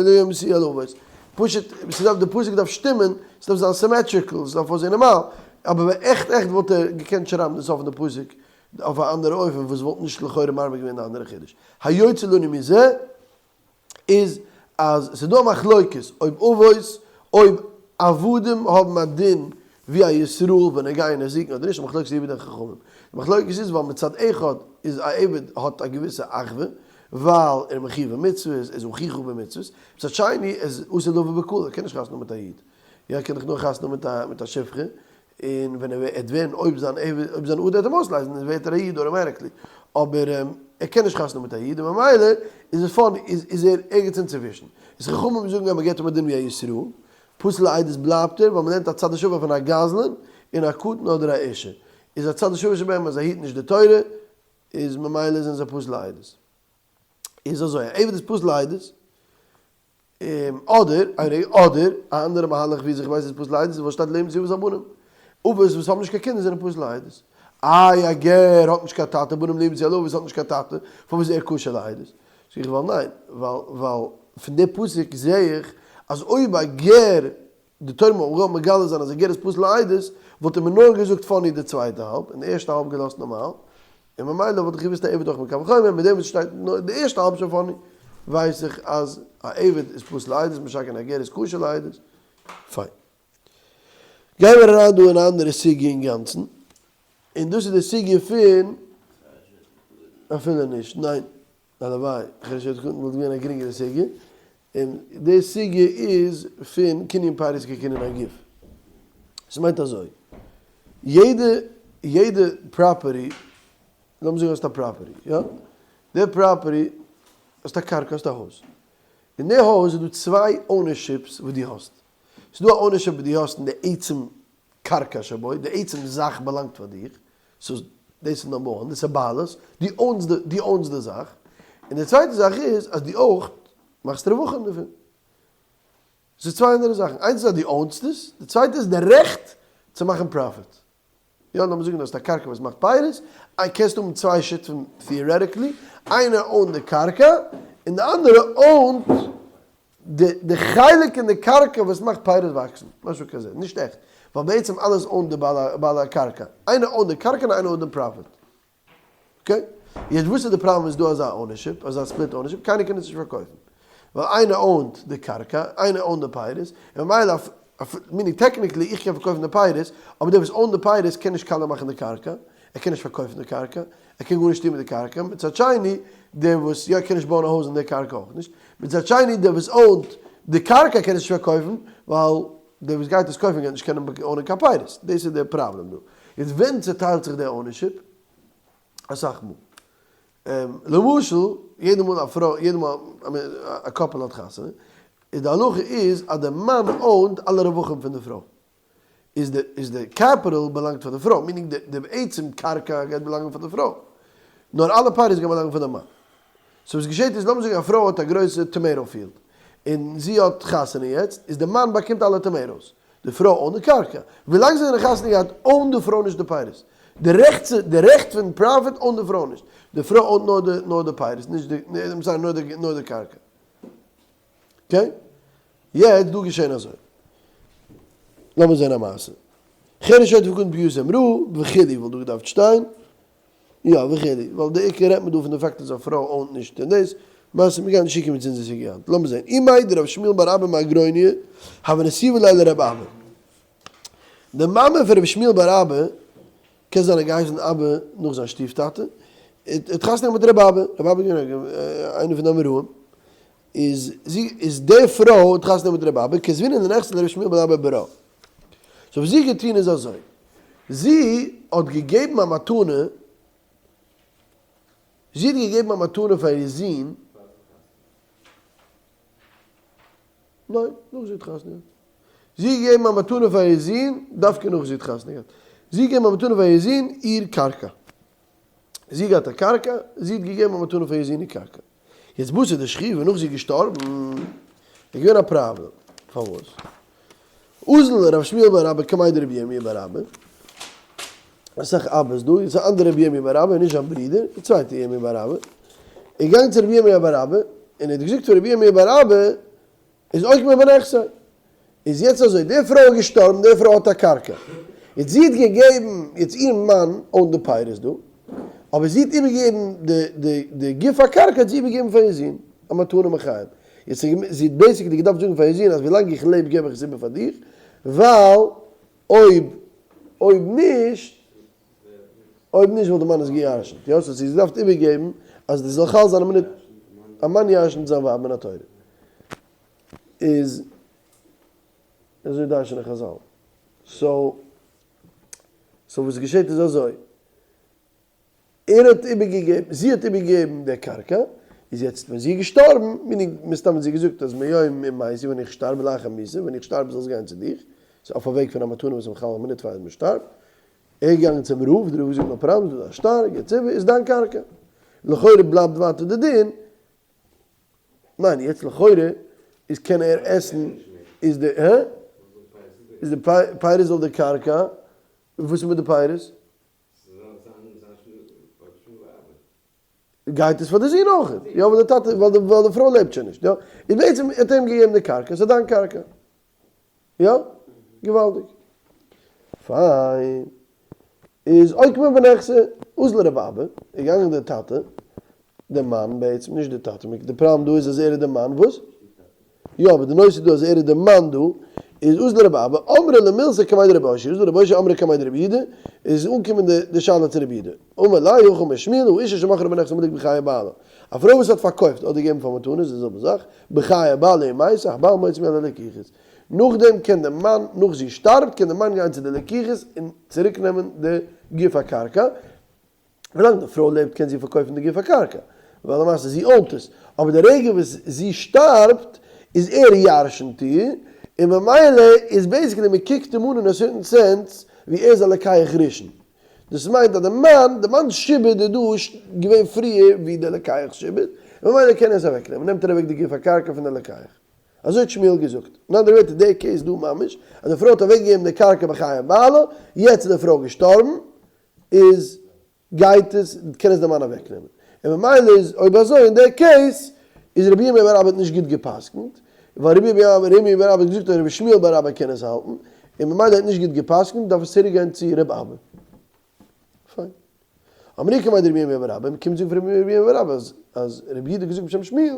לא יומתו על אבות, פשוט ס'דארף די פסוק דארף שטימען, ס'דארף זיין symmetrical, ס'דארף אויסזען נארמאל, אבער עכט עכט וואלט ער געקענט שרייבן די סוף פון די פסוק אויף א אנדערע אופן וואס וואלט נישט לכאורה מרבה געווען די אנדערע חידוש. היוצא לנו מזה איז אז ס'איז דא א מחלוקת אויב אבות אויב עבדים האבן א דין ווי א ישראל בנוגע נזיקין אדער נישט, א מחלוקת יהודים און חכמים. די מחלוקת איז ווייל מצד אחד איז א עבד האט א געוויסע אחווה ווייל ער איז מחיוב במצוות, ער איז אחיך במצוות, מצד שני איז אסור לבוא בקהל ער קען נישט חתונה האבן מיט א איד, יא ער קען דאך נאר חתונה האבן מיט א שפחה, און ווען ער וועט ווערן אויב זיין עבד אויב זיין אדון וועט אים אויסלייזן ווערט ער א איד automatically, אבער ער קען נישט חתונה מיט א איד און ממילא איז עס funny איז איז ער ערגעץ אינצווישן. איז חכמים זאגן אז מען געבט אים א דין ווי א ישראל, פסול לעדות בלייבט ער ווייל מען נעמט א צד השווה פון א גזלן און א קטן אדער א אישה איז א צד השווה שבהם אז זיי היטן נישט די תורה איז ממילא זענען זיי פסול לעדות. איז אזוי א עבד איז פסול לעדות. אדער, איין רגע, אדער, א אנדערע מהלך ווי אזוי איך ווייס אז פסול לעדות איז ווייל שטייט לא יומתו אבות על בנים. אבות וואס האבן נישט קיין קינדער זענען פסול לעדות. איי א גר האט נישט קיין טאטע, בנים לא ימצאו על אבות האט נישט קיין טאטע, פארוואס איז ער כשר לעדות? זאג איך ווייל ניין, ווייל ווייל פון די פסוק זעה איך אז אויב א גר, די תורה וואלט געוואלט מגלה זיין אז א גר איז פסול לעדות, וואלט ער מיר נאר געזאגט funny די צווייטע האלב, און די ערשטע האלב געלאזט נארמאל, און ממילא וואלט איך געוואוסט א עבד אויך מקל וחומר, מיט דעם וואס שטייט נאר די ערשטע האלב שוין funny, ווייס איך אז א עבד איז פסול לעדות, משא כ א גר איז כשר לעדות. פיין. גייען מיר אריין דא אין א אנדערע סוגיא אינגאנצן, און דאס איז די סוגיא פון אפילו נישט, ניין, הלוואי, חרש יד קטן וואלט געווען א גרינגערע סוגיא, און די סוגיא איז פון קנין פירות כקנין הגוף. עס מיינט אזוי, יעדע יעדע property, לאמיר זאגן האסט א property, יא? די property, האסט א קרקע, האסט א הויז, אין די הויז איז דא צוויי ownerships וואס דו האסט, ס'איז דא א ownership וואס דו האסט אין די עצם קרקע שבו, די עצם זאך באלאנגט פאר דיר, so דאס איז number one, דאס איז בעלות, דו own סט די, דו own סט די זאך, און די צווייטע זאך איז אז דו אויך מאכסט רווחים דערפון. ס'איז צוויי אנדערע זאכן, איינס איז אז דו own סט עס, די צווייטע איז די רעכט צו מאכן profit. יא לאמיר זאגן דו האסט א קרקע וואס מאכט פירות, איי קענסט האבן צוויי שותפים theoretically, איינער own ט די קרקע און די אנדערע own ט די די חלק אין די קרקע וואס מאכט פירות וואקסן, משהו כזה, נישט עכט, ווייל בעצם אלעס own ט די בעל הקרקע, איינער own ט די קרקע און איינער own ט די profit. Okay, יעצט וואס איז די פראבלעם איז דא אזא ownership, אזא split ownership, קיינער קען עס נישט פארקויפן, ווייל איינער own ט די קרקע, איינער own ט די פירות, און ממילא meaning technically איך קען פארקויפן די פירות, אבער דער וואס own ט די פירות קען נישט קאלע מאכן די קרקע, ער קען נישט פארקויפן די קרקע, ער קען גארנישט טון מיט די קרקע, מצד שני דער וואס יא קען נישט בויען א הויז אין די קרקע אויך נישט, מצד שני דער וואס own ט די קרקע קען עס נישט פארקויפן, ווייל דער וואס גייט עס קויפן גייט נישט קענען own ען קיין פירות, דאס איז דער פראבלעם דא. יעצט ווען צעטיילט זיך די ownership? אסאך מאל. למשל, יעדע מאל א פרוי, יעדע מאל א couple האט חתונה, איז די הלכה איז אז די מאן own ט אלע רווחים פון די פרוי. איז די איז די capital באלאנגט פאר די פרוי, meaning די עצם קרקע גייט באלאנגען פאר די פרוי. נאר אלע פירות גייען באלאנגען פאר די מאן. so וואס געשעט איז, לאמיר זאגן א פרוי האט א גרויסע tomato field, און זי האט חתונה יעצט, איז די מאן באקומט אלע tomatoes, די פרוי own ט די קרקע. ווילאנג זיי זענען חתונה געהאט own ט די פרוי נישט די פירות. די רעכט צו, די רעכט פון profit own ט די פרוי נישט. די פרוי own ט נאר די, נאר די פירות, נישט די, I'm sorry, נאר די, נאר די קרקע. Okay? יעצט דא געשען אזוי. לאמיר זען א מעשה. חרש שוטה וקטן פגיעתם רעה וכו' וואלט דא געדארפט שטיין. יא וכו', ווייל די עיקר רעדט מען דא פון די פאקט אז א פרוי own ט נישט און דאס, למעשה מיר גייען נישט שיקען מיט אונזער סוגיא היינט, לאמיר זעהן, אימיה דרב שמואל בר אבא מאגרוניא, הוה נסיבא ליה לרב אבא. די מאמע פון רבי שמואל בר אבא, קען זיין ער האט געהייסן אבא נאך זיין שטיף טאטע, האט חתונה געהאט מיט רבי אבא, רבי אבא איז געווען איינער פון די אמוראים, איז זי איז די פרוי האט חתונה מיט רבי אבא, כזבינן דנכסי לרבי שמואל בר אבא ברא. so וואס זי האט געטון איז אזוי, זי האט געגעבן א מתנה, זי האט געגעבן א מתנה פאר איר זון, ניין, נאך זי האט חתונה געהאט, זי האט געגעבן א מתנה פאר איר זון, דווקא נאך זי האט חתונה געהאט, זי האט געגעבן א מתנה פאר איר זון איר קרקע, זי האט געהאט א קרקע, זי האט געגעבן א מתנה פאר איר זון איר קרקע. יעצט בתר דשכיבא נאך זי איז געשטארבן איז געווען א פראבלעם, פארוואס? אזל רב שמואל בר אבא קמיה דרבי ירמי' בר אבא, אסאך אבא'ס דא, איז א אנדערע רבי ירמי' בר אבא, נישט זיין ברודער, די צווייטע ירמי' בר אבא, איז געגאנגען צו רבי ירמי' בר אבא, און ער האט געזאגט פאר רבי ירמי' בר אבא, איז אוקמיה בנכסי. איז יעצט אזוי, די פרוי איז געשטארבן, די פרוי האט א קרקע. יעצט זי האט געגעבן, יעצט איר מאן own ט די פירות דא, אבער זי האט איבערגעגעבן די די די גוף הקרקע האט זי איבערגעגעבן פאר איר זון, א מתנה מחיים. יעצט זי האט basically געדארפט זאגן פאר איר זון אז ווילאנג איך לעב געב איך עס איבער פאר דיך, ווייל אויב אויב נישט, אויב נישט וואלט די מאן עס גע'ירש'נט, יא? so זי האט געדארפט איבערגעבן אז דאס זאל חל זיין א מינוט, א מאן ירש'נט זיין ווייב מן התורה. איז אזוי דרש'נען חזל. so so וואס געשעט איז אזוי, ער האט איבערגעגעבן, זי האט איבערגעגעבן די קרקע, איז יעצט ווען זי איז געשטארבן, meaning מסתם האט זי געזאגט אז מיום מותי ווען איך שטארב לאחר מיתה, ווען איך שטארב זאל עס גיין צו דיך, ס'איז אויף א וועג פון א מתנה וואס איז מחלל א מינוט פאר מען שטארבט, ער איז געגאנגען צום רב, דער רב האט געזאגט no problem, דא איז א שטר, געבטס איבער, איז דיין קרקע. לכאורה בלייבט ווייטער די דין, ניין יעצט לכאורה איז קען ער עסן, איז די, הע? איז די פירות זאל די קרקע. וואס איז מיט די פירות? גייט עס פאר די זון אויך, יא ווייל די טאטע ווייל די פרוי לעבט שוין נישט, יא, איז בעצם האט ער אים געגעבן די קרקע, ס'איז דיין קרקע, יא, געוואלדיג, פיין, איז אוקימנא בנכסי אזל רבי אבא, איז געגאנגען די טאטע, די מאן בעצם, נישט די טאטע, די פראבלעם דא איז אז ער איז די מאן, וואס? יא אבער די נושא דא אז ער איז די מאן דא איז אזל רבי אבא אמרה למילתא קמיה דרבי אושעיא אזל רבי אושעיא אמרה קמיה דרבי יהודה איז אנגעקומען די די שאלה צו רבי יהודה אמר ליה הכי אמר שמואל האשה שמכרה בנכסי מלוג בחיי בעלה א פרוי וואס האט פארקויפט אדער געגעבן פאר מתנות איז די זעלבע זאך בחיי בעלה ומתה הבעל מוציא מיד ללקוחות נאכדעם קען די מאן נאך זי שטארבט קען די מאן גיין צו די לקוחות און צוריק נעמען די גוף הקרקע ווילאנג די פרוי לעבט קען זי פארקויפן די גוף הקרקע, ווייל למעשה זי own ט עס, אבער די רגע וואס זי שטארבט איז ער ירשנ'ט איר, און ממילא איז basically מען קוקט אים אן אין א certain sense ווי ער איז א לוקח ראשון. דאס מיינט אז די מאן, די מאנ'ס שעבוד איז דא געווען פריער ווי די לוקח שעבוד, און ממילא קען ער עס אוועקנעמען, נעמט ער אוועק די גוף הקרקע פון די לוקח. אזוי האט שמואל געזאגט. אין אנדערע ווערטער די case דא ממש, אז די פרוי האט אוועקגעגעבן די קרקע בחיי בעלה, יעצט איז די פרוי געשטארבן, איז גייט עס, קען עס די מאן אוועק נעמען, און ממילא איז אויב אזוי אין די case איז רבי ירמי' בר אבא האט נישט גוט געפסקנט, ווייל רבי ירמי' בר אבא האט געזאגט אז רבי שמואל בר אבא קען עס האלטן, און ממילא האט נישט גוט געפסקנט דארף עס צוריק גיין צו רבי אבא. פיין. אמרי קמיה דרבי ירמי' בר אבא, מ'קומט זאגן פון רבי ירמי' בר אבא אז אז רבי יהודה האט געזאגט בשם שמואל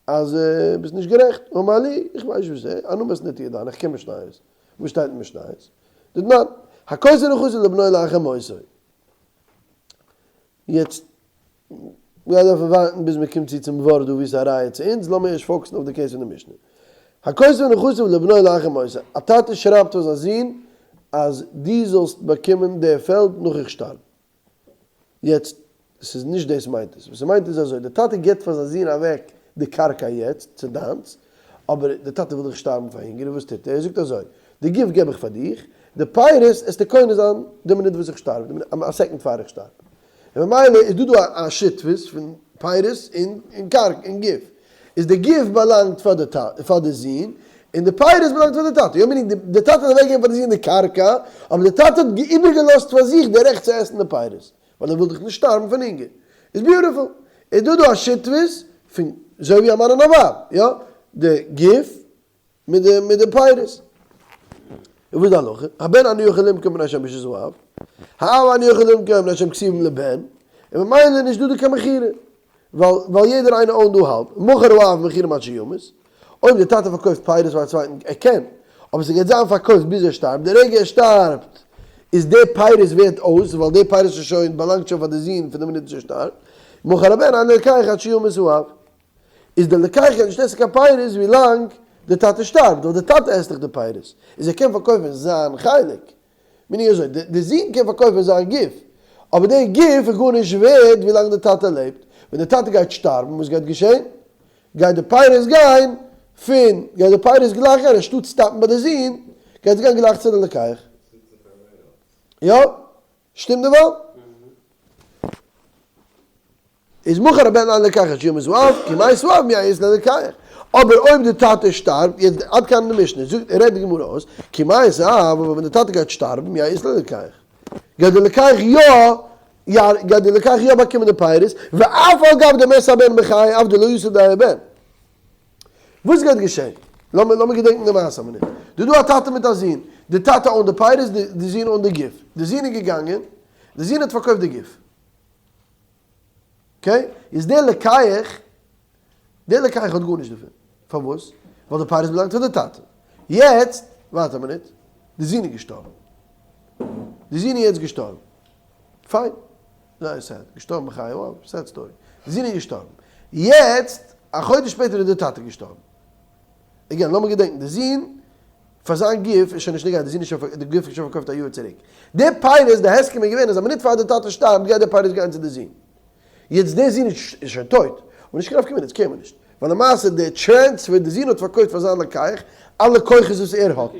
אז ביסט נישט גערעכט, אמר לי, איך ווייס נישט וואס איז, אנא מתניתא ידענא, איך קען משניות. וואס שטייט אין משניות? דתנן, הכותב נכסיו לבנו לאחר מותו. יעצט, מ'גייט דארפן ווארטן ביז מ'קומט צו צום ווארט דא וואו ס'איז א ראיה צו אונז, לאמיר ערשט focus ן אויף די case פון די משנה. הכותב נכסיו לבנו לאחר מותו, א טאטע שרייבט פאר זיין זון אז דו זאלסט באקומען די פעלד נאך איך שטארב. יעצט, ס'איז נישט דאס מיינט עס. וואס ס'מיינט איז אזוי, די טאטע גיבט פאר זיין זון אוועק די קרקע יעצט, צו דיינס, אבער די טאטע וויל דאך שטארבן פאר הונגער, און וואס טוט ער? ער זאגט אזוי, די גוף געב איך פאר דיך, די פירות עסטו קונה זיין די מינוט וואס איך שטארב, א second פאר איך שטארב. און ממילא איז דא דא א שותפות פון פירות און קרקע און גוף. איז די גוף באלאנגט פאר די פאר די זון, און די פירות באלאנגט פאר די טאטע. יא meaning די טאטע האט אוועקגעגעבן פאר די זון די קרקע, אבער די טאטע האט איבערגעלאזט פאר זיך די רעכט צו עסן די פירות, ווייל ער וויל דאך נישט שטארבן פון הונגער. איז beautiful. איז דא דא א שותפות פון אזוי ווי א מאן און א ווייב, יא, די גוף מיט די מיט די פירות. און וואס איז די הלכה? הבן אינו יכול למכור מפני שהן ברשות האב, האב אינו יכול למכור מפני שהן כתובים לבן, און ממילא איז נישט דא דא קיין מכירה, ווייל ווייל יעדער איינער own ט דא האלב, מכר האב מכירין עד שימות, אויב דער טאטע פארקויפט פירות פאר א צווייטן, ער קען, אבער ס'גייט זיין פארקויפט ביז ער שטארבט, די רגע ער שטארבט איז די פירות ווערט אויס, ווייל די פירות איז שוין באלאנגט שוין פאר די זון פון די מינוט וואס ער שטארבט, מכר הבן אינו לוקח עד שימות האב. איז דער לוקח קען נישט עסן קיין פירות ווי לאנג דער טאטע שטארבט, ווייל דער טאטע עסט דאך די פירות, איז ער קען פארקויפן זיין חלק, meaning אזוי, דער זון קען פארקויפן זיין גוף, אבער דער גוף איז גארנישט ווערד ווי לאנג דער טאטע לעבט, ווען דער טאטע גייט שטארבן וואס גייט געשען? גייט די פירות גיין פון, גייט די פירות גלייך גיין, אנשטאט stop ן ביי די זון, גייט עס גיין גלייך צו די לוקח. יא? שטימט דערווייל? איז מכר הבן אינו לוקח עד שימות האב, כי מת האב מיד יש ללוקח. אבער אויב די טאטע שטארבט, יעצט עד כאן די משנה, זאגט רעדט די גמרא אויס, כי מת האב, אבער ווען די טאטע גייט שטארבן, מיד יש ללוקח. גייט די לוקח יא, גייט די לוקח יא באקומען די פירות, ואף על גב דמת הבן בחיי אב דלא יסוד דיי הבן. וואס גייט געשען? לאמיר לאמיר געדענקן די מעשה א מינוט. דא דא א טאטע מיט א זון, די טאטע own ט די פירות, די זון own ט די גוף. די זון איז געגאנגען, די זון האט פארקויפט די גוף. okay? איז דער לוקח, דער לוקח האט גארנישט דערפון. פארוואס? ווייל די פירות באלאנגט פאר די טאטע. יעצט, ווארט א מינוט, די זון איז געשטארבן. די זון איז יעצט געשטארבן. פיין. זייער sad. געשטארבן בחיי האב, sad story. די זון איז געשטארבן. יעצט, א חודש שפעטער איז די טאטע געשטארבן. again, לאמיר געדענקן, די זון, פאר זיין גוף איז שוין נישט נוגע, די זון איז שוין, די גוף איז שוין פארקויפט א יאר צוריק. די פירות, די הסכם איז געווען אז א מינוט פאר די טאטע שטארבט גייט די פירות גיין צו די זון. יעצט די זון איז שוין טויט, אבער נישט קיין נפקא מינה, יעצט קער מיר נישט. ווייל למעשה די transfer, די זון האט פארקויפט פאר זיין לוקח אלע כוחות וואס ער האט.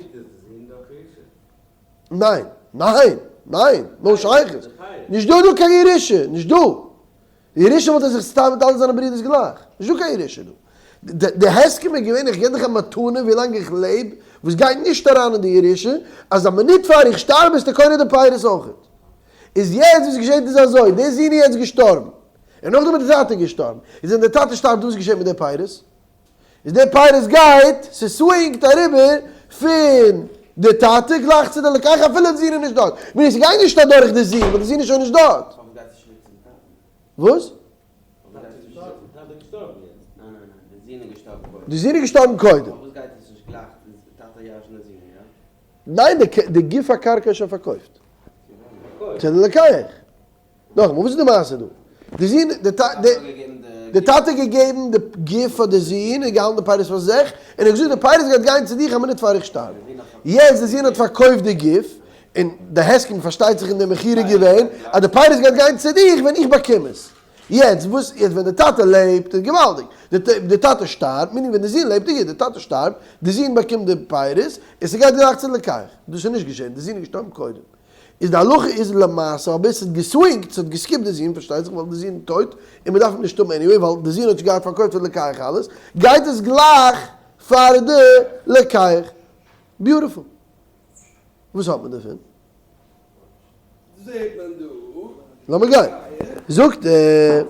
ניין, ניין, ניין, no שייכות. נישט דא דא קיין ירושה, נישט דא. ירושה וואלט ער זיך צוטיילט מיט אלע זיינע ברידערס גלייך. נישט דא קיין ירושה דא. די הסכם איז געווען איך געב דיך א מתנה ווילאנג איך לעב. וואס גייט נישט אריין אין די ירושה, אז א מינוט פאר איך שטארב ביסטו קונה די פירות אויכעט. איז יעצט וואס געשעט איז אזוי, די זון איז יעצט געשטארבן, און נאכדעם איז די טאטע געשטארבן, איז ווען די טאטע שטארבט וואס געשעט מיט די פירות? איז די פירות גייט, ס'סווינגט אריבער פון די טאטע גלייך צו די לוקח אפילו די זון איז נישט דארט, מיינט ס'גייט נישט אדורך די זון ווייל די זון איז שוין נישט דארט. פארוואס גייט עס צוריק צום טאטן? וואס? די זון איז געשטארבן קודם. ניין די גוף הקרקע איז שוין פארקויפט. צו די לוקח. נאכאמאל וואס איז די מעשה דא? די זון די טאטע האט געגעבן די גוף פאר די זון און געהאלטן די פירות פאר זיך, און ער האט געזאגט די פירות גייט גיין צו דיך א מינוט פאר איך שטארב. יעצט די זון האט פארקויפט די גוף, און די הסכם פארשטייט זיך אין די מכירה געווען אז די פירות גייט גיין צו דיך ווען איך באקום עס. יעצט וואס יעצט ווען די טאטע לעבט איז געוואלדיג, די טאטע שטארבט, meaning ווען די זון לעבט איז גוט, די טאטע שטארבט, די זון באקומט די פירות, און ס'גייט גלייך צו לוקח. דאס איז נישט געשען, די זון איז געשטארבן קודם. איז די הלכה איז למעשה אבער ס'האט געסווינגט, ס'האט געסקיפט די זון פארשטייט זיך ווייל די זון איז טויט און מ'דארף אים נישט האבן anyway ווייל די זון האט שוין געהאט פארקויפט פאר די לוקח אלעס, גייט עס גלייך פאר די לוקח. Beautiful. וואס האט מען דערפון? זעהט מען דא. לאמיר גיין. זאגט ער.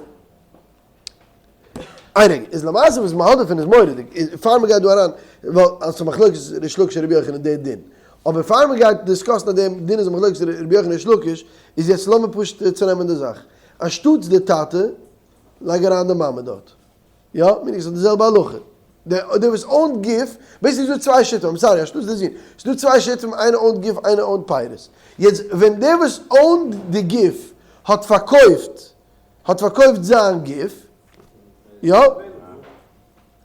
איין רגע, איז למעשה וואס מען האט דערפון איז מורא'דיג, פאר מען גייט דא אריין, ווייל אז ס'איז מחלוקת ריש לקיש און רבי יוחנן די דין, אבער פאר מען גייט דיסקאסן אז די דין איז א מחלוקת רבי יוחנן ריש לקיש, איז יעצט לאמיר פשוט צונעמען די זאך, אנשטאטס די טאטע, לייג אריין די מאמע דארט. יא, meaning ס'איז די זעלבע הלכה. דער דער וואס own ט גוף, basically איז דא צוויי שותפים, I'm sorry, אנשטאטס די זון, ס'איז דא צוויי שותפים, איינער own ט גוף, איינער own ט פירות. יעצט ווען דער וואס own ט די גוף האט פארקויפט, האט פארקויפט זיין גוף, יא,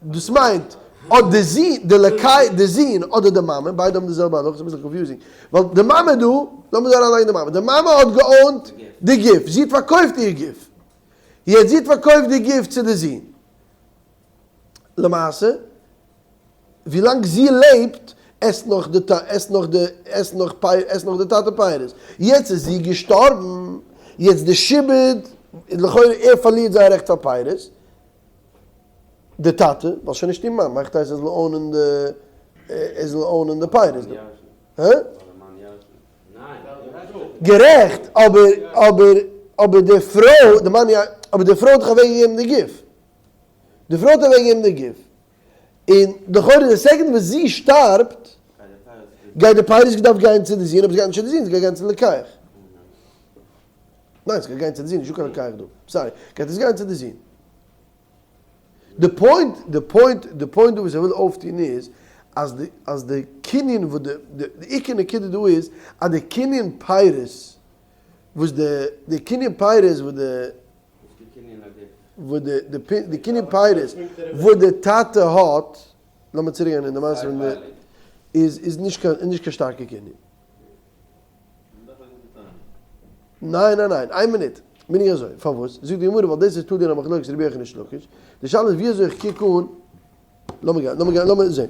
דאס מיינט, אט די זון, די לוקח, די זון אדער די מאמע, ביידע האבן די זעלבע הלכה, ס'איז אביסל confusing, ווייל די מאמע דא, לאמיר דא אריינלייגן די מאמע, די מאמע האט גע own ט די גוף, זי האט פארקויפט איר גוף. יעצט זי האט פארקויפט די גוף צו די זון. למעשה ווילאנג זי לעבט עסט נאך די עסט נאך די עסט נאך עסט נאך די טאטע פירות. יעצט איז זי געשטארבן, יעצט די שעבוד, לכאורה ער פארלירט זיין רעכט פאר פירות, די טאטע, ווייל שוין נישט איר מאן, מאכט הייסט ער זאל own ען די ער זאל own ען די פירות. הא? גערעכט, אבער אבער אבער די פרוי, די מאן יא, אבער די פרוי האט דאך אוועק געגעבן די גוף. די פרוי האט אוועק געגעבן די גוף. און לכאורה די second וואס זי שטארבט, גייט די פירות געדארפט גיין צו די זון, אבער עס גייט נישט צו די זון, עס גייט גיין צו די לוקח. ניין, עס גייט גיין צו די זון, נישטא קיין לוקח דא. Sorry, גייט עס גיין צו די זון. די point, די point, די point דא וואס ער וויל אויפטון איז, אז די, אז די קנין וואס די, די עיקר נקודה דא איז, אז די קנין פירות, וואס די, די קנין פירות וואס די, וואס די, די, די קנין פירות וואס די טאטע האט, לאמיר צוריק גיין אין די מעשה פון די, איז, איז נישט קיין, איז נישט קיין שטארקע קנין. ניין ניין ניין, איין מינוט, בין איך אזוי, פארוואס? זאגט די גמרא ווייל דאס איז תלוי אין א מחלוקת רבי יוחנן ריש לקיש, די שאלה איז ווי אזוי איך קוק אן, לאמיר גיין, לאמיר גיין, לאמיר זען,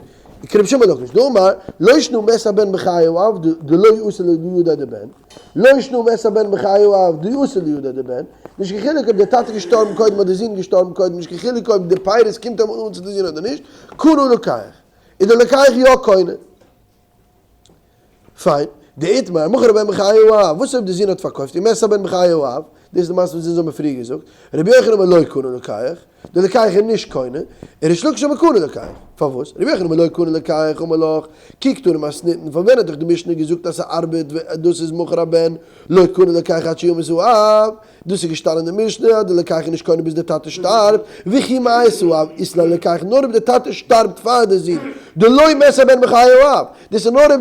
כרבי שמעון לקיש, דאמר, לא שנא מת הבן בחיי האב דלא אתי לידיה דבן, לא שנא מת הבן בחיי האב דאתי לידיה דבן, נישט קיין חילוק אויב דער טאטע איז געשטארבן קודם אדער די זון איז געשטארבן קודם, נישט קיין חילוק אויב די פירות קומט אמאל אן צו די זון אדער נישט, קנה לוקח, איז דער לוקח יא קונה. פיין, דאיתמר, מכר הבן בחיי האב, וואס אויב די זון האט פארקויפט ומת הבן בחיי האב, דאס איז די מעשה וואס אונז האבן פריער געזאגט, רבי יוחנן אומר לא קנה לוקח, די לוקח איז נישט קונה, און ריש לקיש אומר קנה לוקח, פארוואס? רבי יוחנן אומר לא קנה לוקח, אמר לך, כי קתני מתניתין, פון ווען האט דאך די משנה געזאגט אז ס'ארבעט דאס איז מכר הבן לא קנה לוקח עד שימות האב, דאס איז געשטאנען אין די משנה אז די לוקח איז נישט קונה ביז די טאטע שטארבט, וכי מת האב אית ליה לוקח נאר אויב די טאטע שטארבט פאר די זון, דלא מת הבן בחיי האב, דאס איז נאר אויב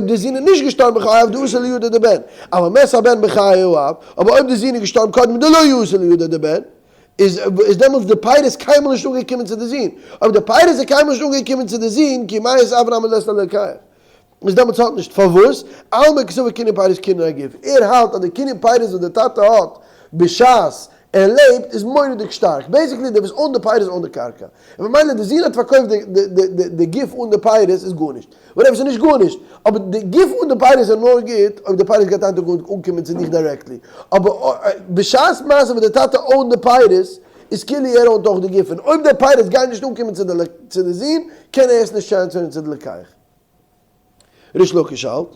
די זון איז נישט געשטארבן בחיי האב דאתי לידיה דבן, אבל מת הבן בחיי האב, אבער אויב די זון איז געשטארבן קודם דלא אתי לידיה דבן, איז דעמאלטס די פירות קיינמאל נישט אנגעקומען צו די זון, אויב די פירות איז קיינמאל נישט אנגעקומען צו די זון, כי מת אב נמי לית ליה לוקח. איז דעמאלטס האט נישט פארוואס אלמא קסבר קנין פירות קנין הגוף, ער האלט אז די קנין פירות וואס די טאטע האט בשעת ער לעבט איז מורא'דיג שטארק, basically דער וואס own ט די פירות own ט די קרקע, און ממילא די זון האט פארקויפט די גוף אן די פירות איז גארנישט, whatever ס'איז נישט גארנישט, אבער די גוף אן די פירות איז נאר גוט אויב די פירות גייט איין טאג אנקומען צו דיך directly, אבער בשעת מעשה וואס די טאטע own ט די פירות איז כאילו ער own ט אויך די גוף, און אויב די פירות גייען נישט אנקומען צו די זון קען ער עס נישט טרענספערן צו די לוקח. ריש לקיש האלט?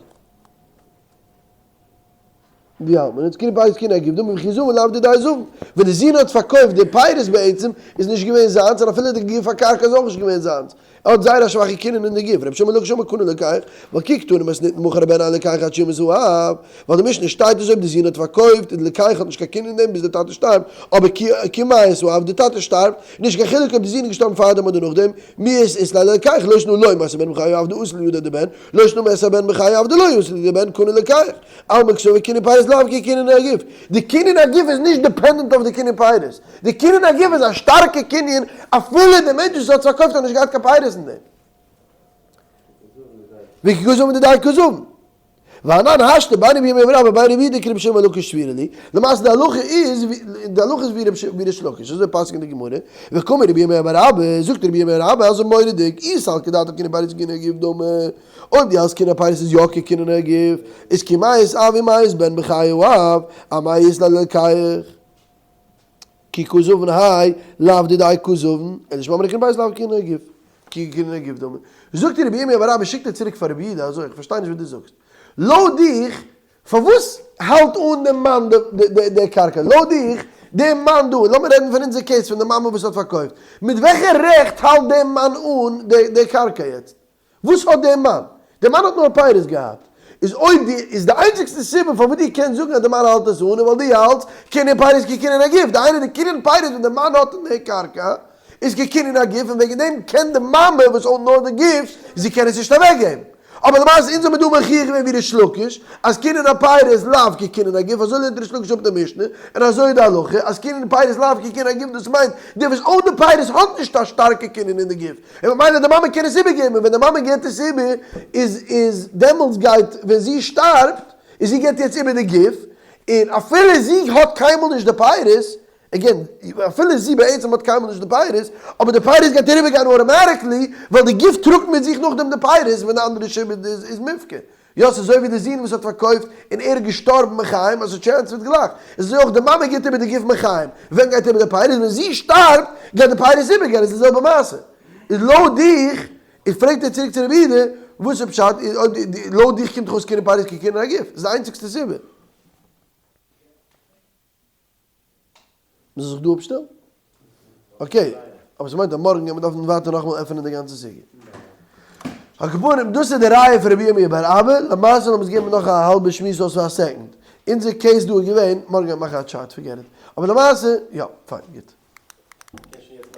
ווי האלט מען יעצט? קנין פירות כקנין הגוף דמי וכי זבין לאו דידיה זבין. ווען די זון האט פארקויפט די פירות בעצם איז נישט געווען זיינס און אפילו די גוף הקרקע איז אויך נישט געווען זיינס. ער האט זייער א שוואכע קנין אין די גוף. רבי שמעון בן לקיש אמר קנה לוקח, ווייל כי קתני מתניתין מכר הבן אין לוקח עד שימות האב, ווייל די משנה שטייט אז אויב די זון האט פארקויפט איז די לוקח האט נישט קיין קנין אין דעם ביז די טאטע שטארבט, אבער כי מית האב די טאטע שטארבט, נישט קיין חילוק אויב די זון איז געשטארבן פארדעם אדער נאכדעם, מיהת אית ליה ללוקח לא שנא לא מת הבן בחיי האב דאתי לידיה דבן, לא שנא מת הבן בחיי האב דלא אתי לידיה דבן, קנה לוקח. אלמא קסבר קנין פירות לאו כקנין הגוף. די קנין הגוף איז נישט dependent אויף די קנין פירות. די קנין הגוף איז א שטארקע קנין אפילו די מענטש וואס האט עס פארקויפט האט נישט געהאט קיין פירות אין דעם. וכי קא זבין דידיה קא זבין. ואנן השתא בין רבי ירמיה בר אבא בין רבי יהודה כרבי שמעון בן לקיש סבירא להו, למעשה די הלכה איז די הלכה איז ווי ריש לקיש, אזוי פסק'נט די גמרא, וקאמר רבי ירמיה בר אבא, זאגט רבי ירמיה בר אבא אזוי מורא'דיג, אי סלקא דעתך קנין פירות כקנין הגוף דמי, אויב דו האלסט קנין פירות איז יא כקנין הגוף, איז כי מית אב אי מית בן בחיי האב, אמאי אית ליה ללוקח. כי קא זבין האי לאו דידיה קא זבין, אלא שמע מינה קנין פירות לאו כקנין הגוף, כקנין הגוף דמי. זאגט רבי ירמיה בר אבא שיקט ער צוריק פאר רבי יהודה אזוי, איך פארשטיי נישט וואס דו זאגסט. לויט דיך, פארוואס האלט אן די מאן די קרקע? לויט דיך, די מאן דא, לאמיר רעדן פון אונזער case פון די מאמע וואס האט פארקויפט, מיט וועלכע רעכט האלט די מאן אן די קרקע יעצט? וואס האט דער מאן? דער מאן האט נאר פירות געהאט. איז אויב די איז די איינציגסטע סיבה פארוואס דו קענסט זאגן אז די מאן האלט עס אן איז ווייל דו האלטסט קנין פירות כקנין הגוף, דהיינו די קנין פירות וואס די מאן האט אין די קרקע איז כקנין הגוף און וועגן דעם קען די מאמע וואס own ט נאר די גוף זי קען עס נישט אוועקגעבן. אבער למעשה אונז האבן דא מוכיח געווען ווי ריש לקיש אז קנין הפירות לאו כקנין הגוף אזוי לערנט ריש לקיש אפ די משנה און אזוי איז די הלכה אז קנין פירות לאו כקנין הגוף דאס מיינט דער וואס own ט די פירות האט נישט א שטארקע קנין אין די גוף און ממילא די מאמע קען עס איבערגעבן, און ווען די מאמע געבט עס איבער, איז איז דעמאלטס גייט, ווען זי שטארבט, איז זי געבט יעצט איבער די גוף, און אפילו זי האט קיינמאל נישט די פירות, again, אפילו זי בעצם האט קיינמאל נישט די פירות, אבער די פירות גייט אריבערגיין automatically, ווייל די גוף טראגט מיט זיך נאכדעם די פירות ווען די אנדערע שעבוד איז איז מופקר. יא ס'איז אזוי ווי די זון וואס האט פארקויפט און ער איז געשטארבן מחיים אז ס'טרענספערט גלייך. איז אזוי אויך די מאמע גיבט איבער די גוף מחיים. ווען גייט איבער די פירות? ווען זי שטארבט גייט די פירות איבערגיין איז די זעלבע מעשה. איז לויט דיך איז פרעגט ער צוריק צו רבי יהודה וואס איז פשט איז אויב לויט דיך קומט דאך אויס קנין פירות כקנין הגוף. איז די איינציגסטע סיבה. מ'זאל זיך דא אפשטעלן? okay, אבער ס'מיינט אז מארגן גייט מען דארפן ווייטער נאכאמאל עפענען די גאנצע סוגיא. על כל פנים, דאס איז די ראיה פון רבי ירמי' בר אבא, למעשה לאמיר עס געבן נאך א האלבע שמועס אויס פאר א second. אונזער case דא איז געווען, מארגן גייט מען מאכן א chart, forget it. אבער למעשה, יא, פיין, גוט.